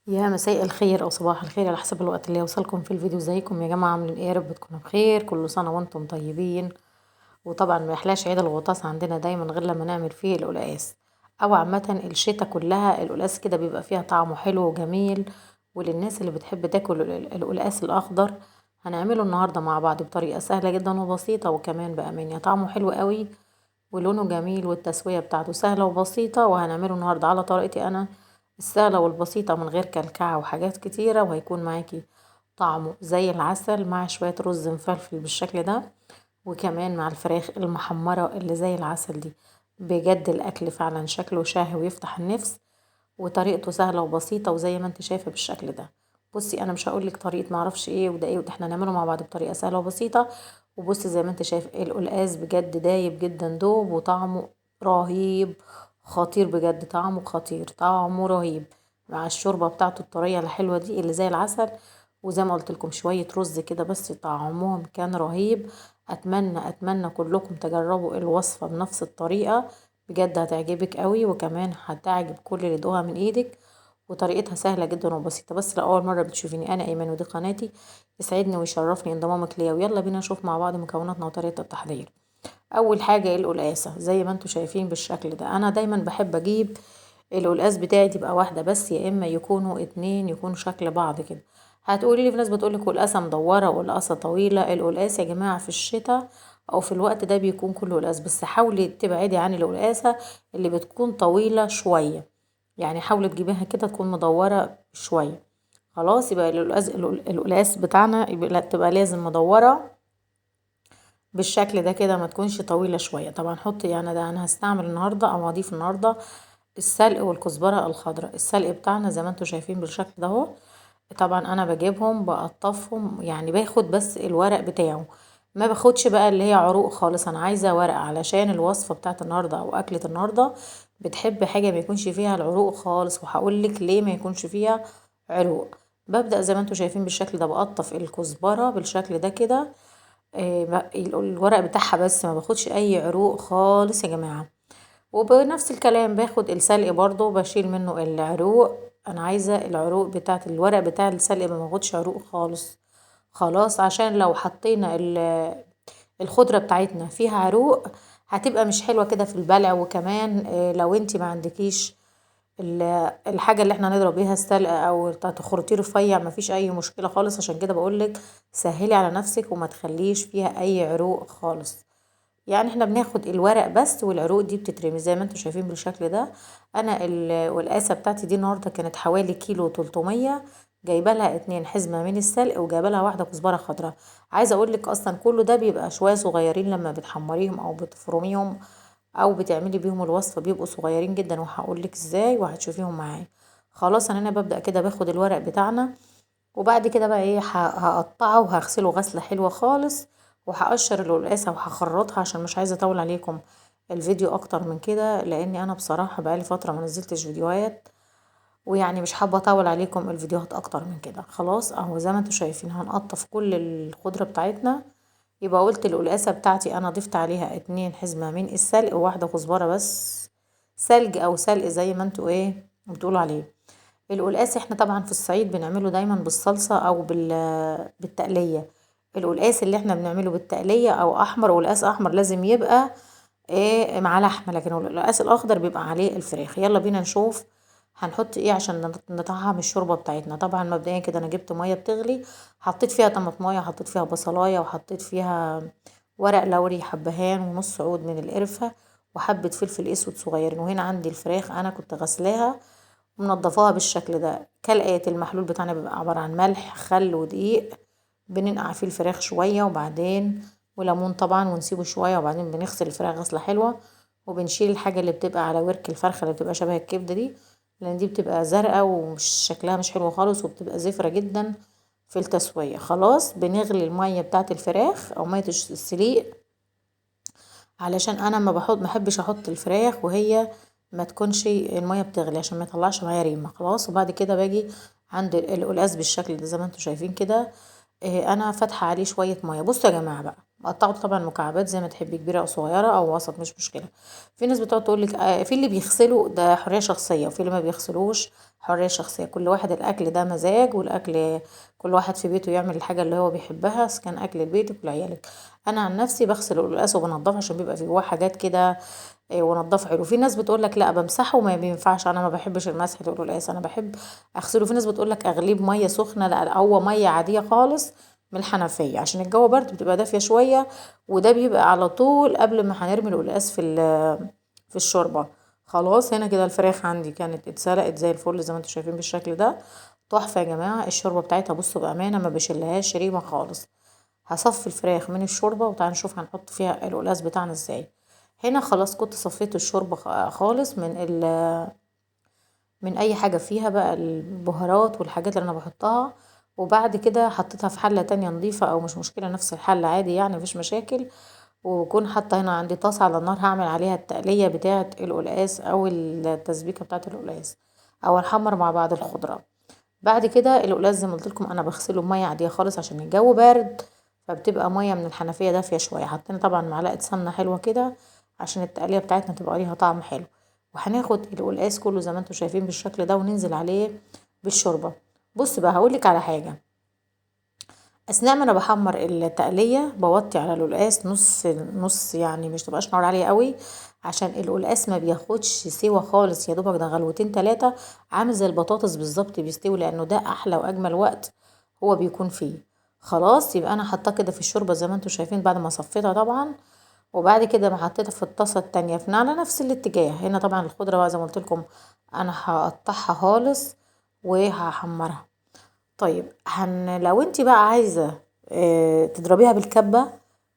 يا مساء الخير او صباح الخير على حسب الوقت اللي يوصلكم في الفيديو. ازيكم يا جماعة؟ عاملين ايه؟ يا رب تكونوا بخير. كل سنة وانتم طيبين. وطبعا ما يحلاش عيد الغطاس عندنا دايما غير لما نعمل فيه القلقاس، او عامة الشتا كلها القلقاس كده بيبقى فيها طعمه حلو وجميل. وللناس اللي بتحب تاكل القلقاس الاخضر هنعمله النهارده مع بعض بطريقة سهلة جدا وبسيطة، وكمان بأمان طعمه حلو قوي ولونه جميل والتسويه بتاعته سهلة وبسيطة. وهنعمله النهارده على طريقتي انا السهلة والبسيطه من غير كلكعه وحاجات كتيرة، وهيكون معاكي طعمه زي العسل مع شوية رز مفلفل بالشكل ده، وكمان مع الفراخ المحمره اللي زي العسل دي. بجد الاكل فعلا شكله شهي ويفتح النفس، وطريقته سهلة وبسيطة وزي ما انت شايفه بالشكل ده. بصي انا مش هقولك طريقه معرفش ايه وده ايه وده، احنا هنعمله مع بعض بطريقة سهلة وبسيطة. وبصي زي ما انت شايف القلقاس بجد دايب جدا دوب، وطعمه رهيب خطير بجد، طعمه خطير، طعمه رهيب مع الشوربة بتاعته الطريه الحلوة دي اللي زي العسل. وزي ما قلت لكم شوية رز كده بس طعمهم كان رهيب. اتمنى كلكم تجربوا الوصفة بنفس الطريقة، بجد هتعجبك قوي، وكمان هتعجب كل اللي يدوقها من ايدك. وطريقتها سهلة جدا وبسيطة. بس لو اول مرة بتشوفيني، انا ايمان ودي قناتي، يسعدني ويشرفني انضمامك ليا. ويلا بينا نشوف مع بعض مكوناتنا وطريقه التحضير. اول حاجة القلقاسه زي ما انتم شايفين بالشكل ده. انا دايما بحب اجيب القلقاس بتاعي تبقى واحدة بس، يا اما يكونوا اتنين يكونوا شكل بعض كده. هتقولي لي في ناس بتقولك قلقاسه مدورة وقلقاسه طويلة. القلقاس يا جماعة في الشتاء او في الوقت ده بيكون كله قلقاس، بس حاولي تبعدي عن القلقاسه اللي بتكون طويلة شوية، يعني حاولي تجيبيها كده تكون مدورة شوية. خلاص يبقى القلقاس بتاعنا يبقى تبقى لازم مدورة بالشكل ده كده، ما تكونش طويلة شوية. طبعا حطي، يعني ده انا هستعمل النهارده او هضيف النهارده السلق والكزبره الخضراء. السلق بتاعنا زي ما انتم شايفين بالشكل ده اهو. طبعا انا بجيبهم بقطفهم، يعني باخد بس الورق بتاعه، ما باخدش بقى اللي هي عروق خالص. انا عايزه ورق علشان الوصفة بتاعت النهارده او اكله النهارده بتحب حاجة ما يكونش فيها العروق خالص، وهقولك ليه ما يكونش فيها عروق. ببدا زي ما انتم شايفين بالشكل ده بقطف الكزبره بالشكل ده كده، الورق بتاعها بس، ما باخدش اي عروق خالص يا جماعة. وبنفس الكلام باخد السلق برضو بشيل منه العروق. انا عايزه العروق بتاعت الورق بتاع السلق ما باخدش عروق خالص خلاص، عشان لو حطينا الخضرة بتاعتنا فيها عروق هتبقى مش حلوة كده في البلع. وكمان لو انتي ما عندكيش الحاجة اللي احنا هنضرب بيها السلق او تخرطيه رفيع مفيش اي مشكلة خالص. عشان كده بقولك سهلي على نفسك وما تخليش فيها اي عروق خالص. يعني احنا بناخد الورق بس والعروق دي بتترمي زي ما انتم شايفين بالشكل ده. انا القلقاسه بتاعتي دي النهارده كانت حوالي 1.3 كيلو، جايبه لها 2 حزمه من السلق وجايبه لها 1 كزبره خضراء. عايزه اقول لك اصلا كله ده بيبقى شوية صغيرين لما بتحمريهم او بتفرميهم او بتعملي بيهم الوصفة بيبقوا صغيرين جدا، وهقول لك ازاي وهتشوفيهم معايا. خلاص انا هنا ببدا كده باخد الورق بتاعنا، وبعد كده بقى ايه هقطعه وهغسله غسله حلوة خالص، وهقشر القلقاسه وهخرطها عشان مش عايزه اطول عليكم الفيديو اكتر من كده، لاني انا بصراحة بقالي فترة ما نزلتش فيديوهات، ويعني مش حابة اطول عليكم الفيديوهات اكتر من كده. خلاص اهو زي ما انتم شايفين هنقطف كل الخضرة بتاعتنا. يبقى قلت القلقاسه بتاعتي انا ضفت عليها 2 حزمه من السلق وواحدة كزبره بس، سلج او سلق زي ما انتوا ايه بتقولوا عليه. القلقاس احنا طبعا في الصعيد بنعمله دايما بالصلصه او بالتقليه. القلقاس اللي احنا بنعمله بالتقليه او احمر، قلقاس احمر لازم يبقى ايه مع لحمه، لكن القلقاس الاخضر بيبقى عليه الفراخ. يلا بينا نشوف هنحط ايه عشان نطعم الشوربة بتاعتنا. طبعا مبدئيا كده انا جبت مية بتغلي، حطيت فيها طماطمايه، حطيت فيها بصلايه، وحطيت فيها ورق لوري حبهان، ونص عود من القرفه، وحبه فلفل اسود صغيرين. وهنا عندي الفراخ انا كنت غسلاها ومنضفاها بالشكل ده. كالآتي المحلول بتاعنا بيبقى عبارة عن ملح خل ودقيق، بننقع فيه الفراخ شوية وبعدين وليمون طبعا، ونسيبه شوية، وبعدين بنغسل الفراخ غسله حلوة، وبنشيل الحاجة اللي بتبقى على ورك الفرخه اللي بتبقى شبه الكبده دي، لان دي بتبقى زرقاء ومش شكلها مش حلو خالص، وبتبقى زفره جدا في التسوية. خلاص بنغلي المية بتاعه الفراخ او مية السليق، علشان انا ما بحبش احط الفراخ وهي ما تكونش المية بتغلي عشان ما يطلعش معايا ريمه. خلاص وبعد كده باجي عند القلقاس بالشكل ده زي ما انتم شايفين كده، انا فاتحة عليه شوية مية. بصوا يا جماعة بقى، مقطعه طبعا مكعبات زي ما تحبي، كبيرة او صغيرة او وسط مش مشكلة. في ناس بتقعد تقول لك في اللي بيغسلوا ده حرية شخصية، وفي اللي ما بيغسلوش حرية شخصية. كل واحد الاكل ده مزاج، والاكل كل واحد في بيته يعمل الحاجة اللي هو بيحبها، اذا كان اكل بيتك ولا عيالك. انا عن نفسي بغسل القلقاس وبنضفه عشان بيبقى فيه جواه حاجات كده ونضفه حلو. في ناس بتقول لك لا بمسحه وما بينفعش، انا ما بحبش المسح للقلقاس، انا بحب اغسله. في ناس بتقول لك اغليه بميه سخنة، لا هو مية عادية خالص من الحنفية عشان الجو برد بتبقى دافيه شوية، وده بيبقى على طول قبل ما هنرمي القلقاس في الشوربة. خلاص هنا كده الفراخ عندي كانت اتسلقت زي الفل زي ما انتم شايفين بالشكل ده، تحفة يا جماعة الشوربة بتاعتها. بصوا بامانه ما بشيلهاش ريمه خالص. هصفي الفراخ من الشوربة وتعالوا نشوف هنحط فيها القلقاس بتاعنا ازاي. هنا خلاص كنت صفيت الشوربة خالص من اي حاجة فيها بقى البهارات والحاجات اللي انا بحطها، وبعد كده حطيتها في حله تانية نظيفة او مش مشكلة نفس الحلة عادي يعني مفيش مشاكل. وكون حاطه هنا عندي طاسه على النار هعمل عليها التقليه بتاعه القلقاس او التسبيكه بتاعه القلقاس، او هنحمر مع بعض الخضرة. بعد كده القلقاس زي ما قلت لكم انا بغسله بميه عادية خالص عشان الجو بارد، فبتبقى مية من الحنفية دافيه شوية. حطينا طبعا معلقه سمنه حلوة كده عشان التقليه بتاعتنا تبقى ليها طعم حلو. وهناخد القلقاس كله زي ما انتم شايفين بالشكل ده وننزل عليه بالشوربه. بص بقى هقولك على حاجة، اثناء ما انا بحمر التقليه بوطي على القلقاس نص نص، يعني مش تبقاش نار عالية قوي عشان القلقاس ما بياخدش سوا خالص، يا دوبك ده غلوتين تلاتة، عامل زي البطاطس بالظبط بيستوي، لانه ده احلى واجمل وقت هو بيكون فيه. خلاص يبقى انا حاطاه كده في الشوربة زي ما انتم شايفين بعد ما صفيتها طبعا، وبعد كده ما حطيتها في الطاسه التانية في على نفس الاتجاه. هنا طبعا الخضرة بقى زي ما قلت لكم انا هقطعها خالص وهحمرها. طيب لو انت بقى عايزه تضربيها بالكبه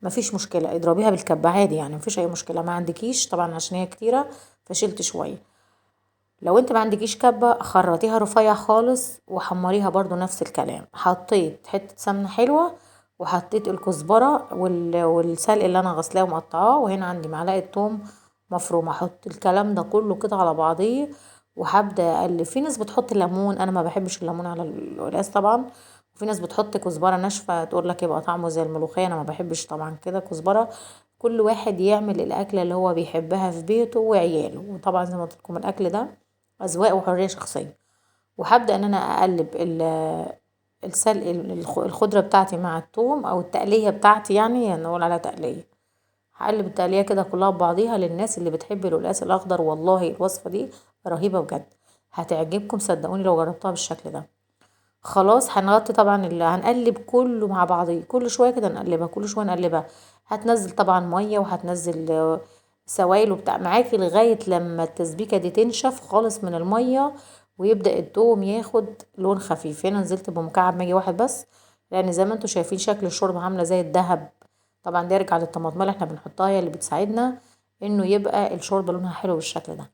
مفيش مشكلة، اضربيها بالكبه عادي يعني مفيش اي مشكلة. ما عندكيش طبعا عشان هي كتيرة فشلت شوية. لو انت ما عندكيش كبه خرطيها رفيع خالص وحمريها برضو نفس الكلام. حطيت حتة سمنه حلوة وحطيت الكزبره والسلق اللي انا غسلاه ومقطعاه، وهنا عندي معلقه توم مفرومه. احط الكلام ده كله كده على بعضيه وهبدا اقلب. في ناس بتحط ليمون، انا ما بحبش الليمون على القلقاس طبعا. وفي ناس بتحط كزبره ناشفة تقول لك يبقى طعمه زي الملوخية، انا ما بحبش طبعا كده كزبره. كل واحد يعمل الاكلة اللي هو بيحبها في بيته وعياله، وطبعا زي ما قلت لكم الاكل ده اذواق وحريه شخصية. وهبدا ان انا اقلب السلق الخضرة بتاعتي مع الثوم او التقليه بتاعتي، يعني نقول عليها تقليه. هقلب التقليه كده كلها ببعضيها. للناس اللي بتحب القلقاس الاخضر والله الوصفة دي رهيبة بجد، هتعجبكم صدقوني لو جربتوها بالشكل ده. خلاص هنغطي طبعا هنقلب كله مع بعضيه، كل شوية كده نقلبها، كل شوية نقلبها. هتنزل طبعا مية وهتنزل سوائل وبتاع معاكي لغاية لما التسبيكه دي تنشف خالص من المية ويبدا التوم ياخد لون خفيف. هنا نزلت بمكعب ماجي واحد بس، لان زي ما انتم شايفين شكل الشوربة عامله زي الذهب. طبعا ده يرجع للطماطم اللي احنا بنحطها، هي اللي بتساعدنا انه يبقى الشوربة لونها حلو بالشكل ده.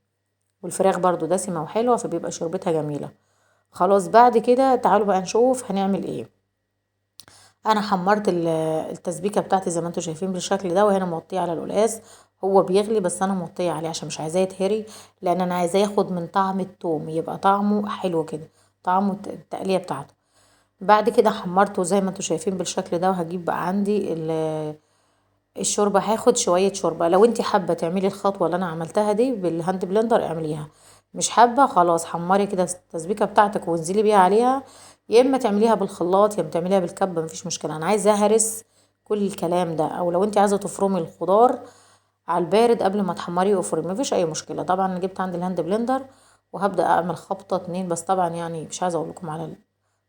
والفراخ برضو دسمة وحلوه فبيبقى شوربتها جميلة. خلاص بعد كده تعالوا بقى نشوف هنعمل ايه. انا حمرت التسبيكه بتاعتي زي ما انتم شايفين بالشكل ده، وهنا موطيه على القلقاس، هو بيغلي بس انا موطيه عليه عشان مش عايزاه يتهري، لان انا عايزاه ياخد من طعم التوم، يبقى طعمه حلو كده، طعمه التقليه بتاعته. بعد كده حمرته زي ما انتم شايفين بالشكل ده. وهجيب بقى عندي الشوربة، هاخد شوية شوربة. لو انت حابة تعملي الخطوة اللي انا عملتها دي بال hand blender اعمليها، مش حابة خلاص حمري كده التسبيكه بتاعتك وانزلي بيها عليها، يا اما تعمليها بالخلاط يا اما تعمليها بالكبه مفيش مشكلة. انا عايزه اهرس كل الكلام ده، او لو انت عايزه تفرمي الخضار على البارد قبل ما تحمريه افرمي مفيش اي مشكلة. طبعا انا جبت عندي ال hand blender وهبدا اعمل خبطه اتنين بس، طبعا يعني مش عايزه اقول لكم على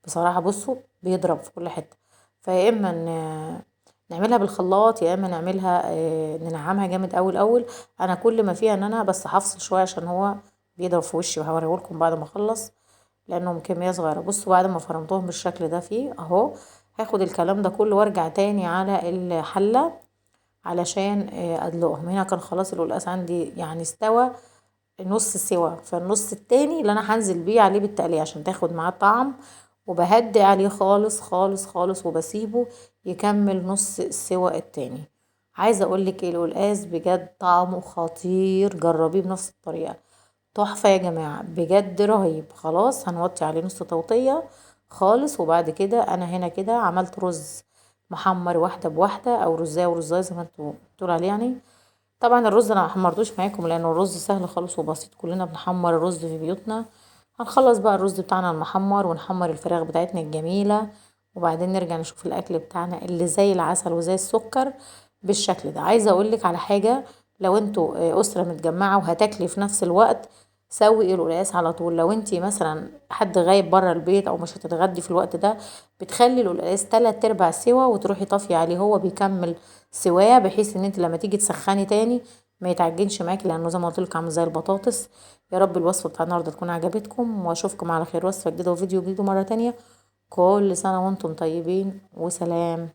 بصراحة بصوا بيضرب في كل حتة. فيا اما نعملها بالخلاط يا اما نعملها ننعمها جامد قوي الاول. انا كل ما فيها ان انا بس هفصل شوية عشان هو بيضرب في وشي، وهوريهولكم بعد ما اخلص لانهم كمية صغيرة. بصوا بعد ما فرمتهم بالشكل ده فيه اهو، هاخد الكلام ده كله وارجع تاني على الحلة علشان ادلقهم. هنا كان خلاص القلقاس عندي يعني استوى نص سوا، فالنص التاني اللي انا هنزل بيه عليه بالتقليه عشان تاخد معاه طعم، وبهدي عليه خالص خالص خالص وبسيبه يكمل نص السوا التاني. عايزه اقولك القلقاس بجد طعمه خطير، جربيه بنفس الطريقة تحفة يا جماعة بجد رهيب. خلاص هنوطي عليه نص توطيه خالص. وبعد كده انا هنا كده عملت رز محمر واحدة بواحدة، او رزايه ورزايه زي ما انتوا بتقولوا عليه يعني. طبعا الرز انا محمرتوش معاكم لان الرز سهل خالص وبسيط، كلنا بنحمر الرز في بيوتنا. هنخلص بقى الرز بتاعنا المحمر ونحمر الفراخ بتاعتنا الجميلة، وبعدين نرجع نشوف الاكل بتاعنا اللي زي العسل وزي السكر بالشكل ده. عايزه اقولك على حاجة، لو انتوا اسره متجمعه وهتاكلي في نفس الوقت سوي القلقاس على طول. لو انتي مثلا حد غايب بره البيت او مش هتتغدي في الوقت ده، بتخلي القلقاس 3/4 سوا وتروحي طافية عليه، هو بيكمل سواه، بحيث ان انت لما تيجي تسخني تاني ما يتعجنش معاكي، لانه زي ما قلت لكم عامل زي البطاطس. يا رب الوصفة بتاع النهارده تكون عجبتكم، واشوفكم على خير وصفه جديدة وفيديو جديد مرة تانية. كل سنة وانتم طيبين، وسلام.